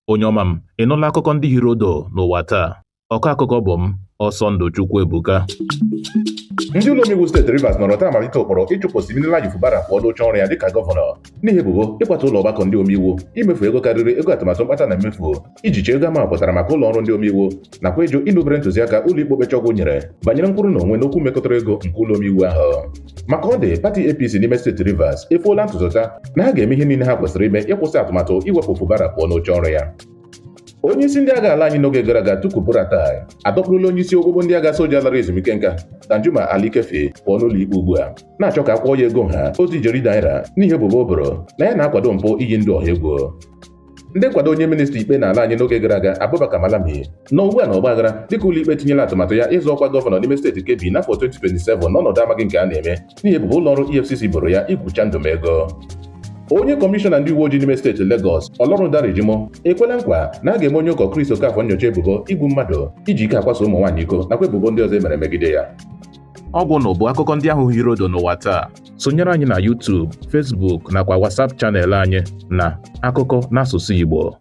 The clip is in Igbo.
Onye ọma m, ị nụla akụkọ ndị hiri odo n'ụwa taa? Ọkọ akụkọ bụ m, Ọsọndụ Chukwuebuka. Ndị ụlọ omeiwu steeti Rivers nọrọ taa malite ụkpụrụ ịchụpụ Siminalayi Fubara pụọ n'oche ọrụ ya dịka gọvanọ n'ihi ebubo ịkwatu ụlọ ọgbakọ ndị omeiwu, imefu ego karịrị ego atụmatụ mkpata na mmefu iji chee ego amapụtara maka ụlọ ọrụ ndị omeiwu, nakwa ịjụ inubere ntụziaka ụlọ ikpe okpechọgwụ nyere banyere nkwụrụ na onwe n'okwu mekọtara ego nke ụlọ omeiwu ahụ. Maka ọ dị, pati APC n'ime steeti Rivers efuola ntụtụta na ha ga-eme ihe niile ha kwesịrị ime ịkwụsị atụmatụ iwepụ Fubara pụọ n'oche ọrụ ya. Onye isi ndị agha ala anyị n'oge gara aga, Tukur Buratai, adọkpụrụla onye isi ogbugbo ndị agha soja lara ezumike nka, Danjuma Ali Kefi, pụọ n'ụlọ ikpe ugbu a, na-achọ ka a kwụọ ya ego nha 1 ijeri naira n'ihi ebubo o boro na ya na-akwado mpụ iyi ndụ ọha egwu. Ndị nkwado onye minista ikpe n'ala anyị n'oge gara aga, Abubakar Malami, nọ ugbu a na ọgbaghara dịka ụlọikpe tinyela atụmatụ ya ịzọ ọkwa gọvanọ n'ime steeti Kebbi n'afọ 2027 n'ọnọdụ amaghị nke a na-eme n'ihi ebubo ụlọọrụ EFCC boro ya igwucha ndụ m ego. Onye kọmishọna ndị uwe ojii n'ime steeti Legọs, Olorundare Jimoh, ekwela nkwa na a ga-eme onye ụkọ Chris Okafọ nyocha ebubo igbu mmadụ, iji ike akwaso ụmụ nwaanyị iko, nakwa ebubo ndị ọzọ e mere megide ya. Ọ gwụ na bụ akụkọ ndị ahụ hiri odo n'ụwa taa. Sonyere anyị na YouTube, Facebook nakwa WhatsApp channel anyị na Akụkọ n'asụsụ Igbo.